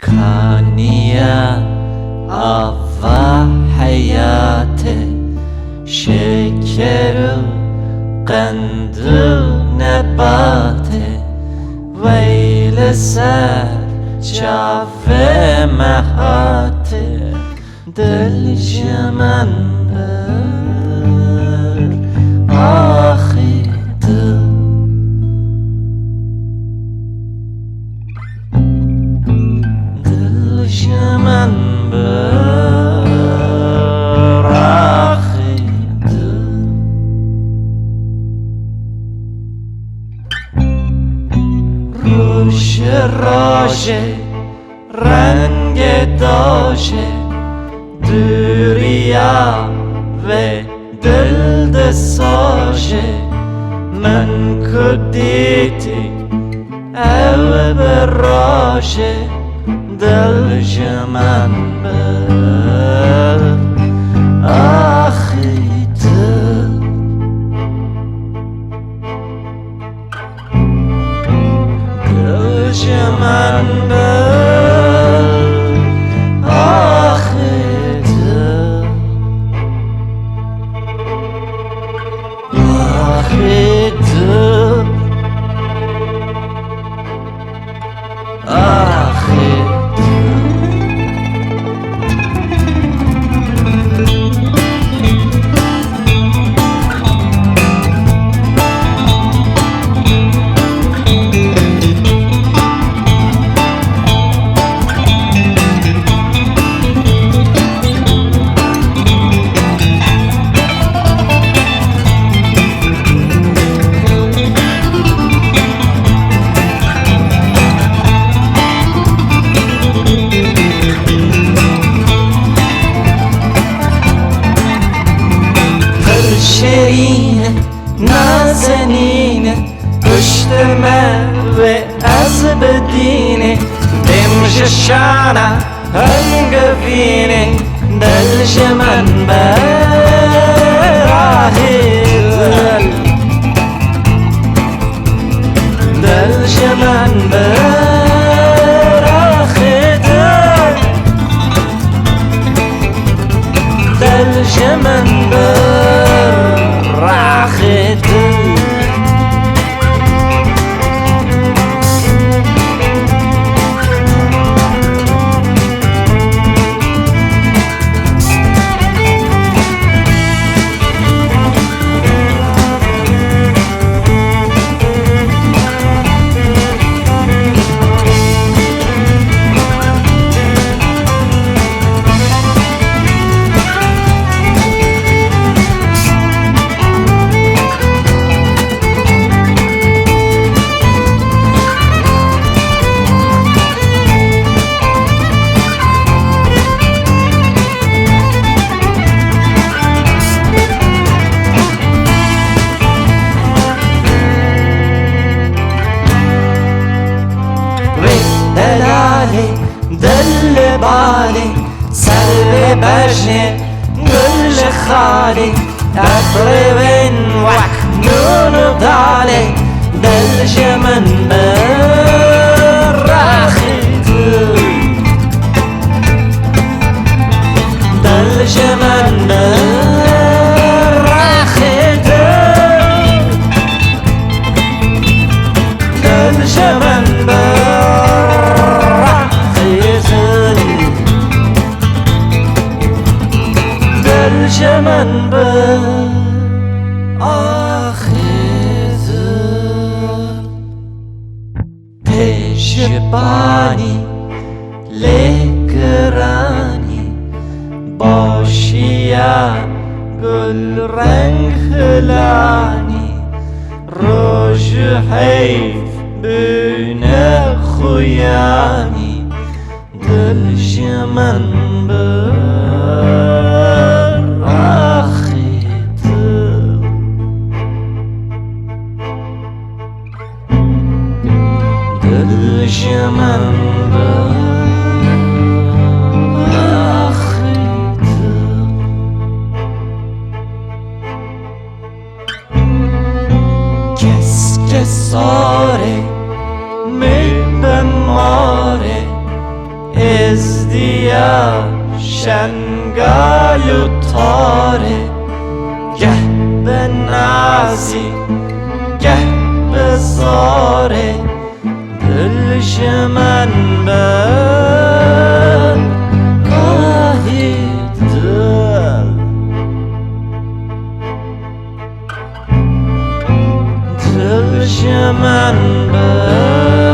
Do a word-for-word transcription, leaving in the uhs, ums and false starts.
Kaniya ava heyatê, şeker û qend û nebatê, wey li ser çavê me hatê. Dil ji min bir, axî dil. Dil ji min bir, axî dil. Roj rojê, rengê dojê, dûriya vê dil disojê. Min ku dîtî ew bi rojê, dil ji min bir, axî dil. Dil ji min bir, axê dil. Axê dil. Axê dil. Pir şêrîn e, nazenîn e, piştî me wê ez bidînê, dêm ji şana hingivînê, dil ji min bir, axê dil. Dil ji min bir, axê dil. Dil ji min bir, axê dil. Wê delalê, dil li balê, ser vê bejnê, gul li xalê, ebrê wên wek nûn û dalê, dil ji min bir, axê dil. Dil ji min bir, axê dil. Dil ji min bir, axê dil. Dil ji min bir, axê dil. Pêşipanî, lêkiranî, başiya gulreng hilanî, roj û heyv bûne xuyanî, dil ji min bir, axê dil. Dil ji min bir, axê dil. Kes kes sar e, min bimar e, Êzdiya şengal û tarê, geh bi nazî, geh bi zarê, dil ji min bir, ahî dil. Dil ji min bir.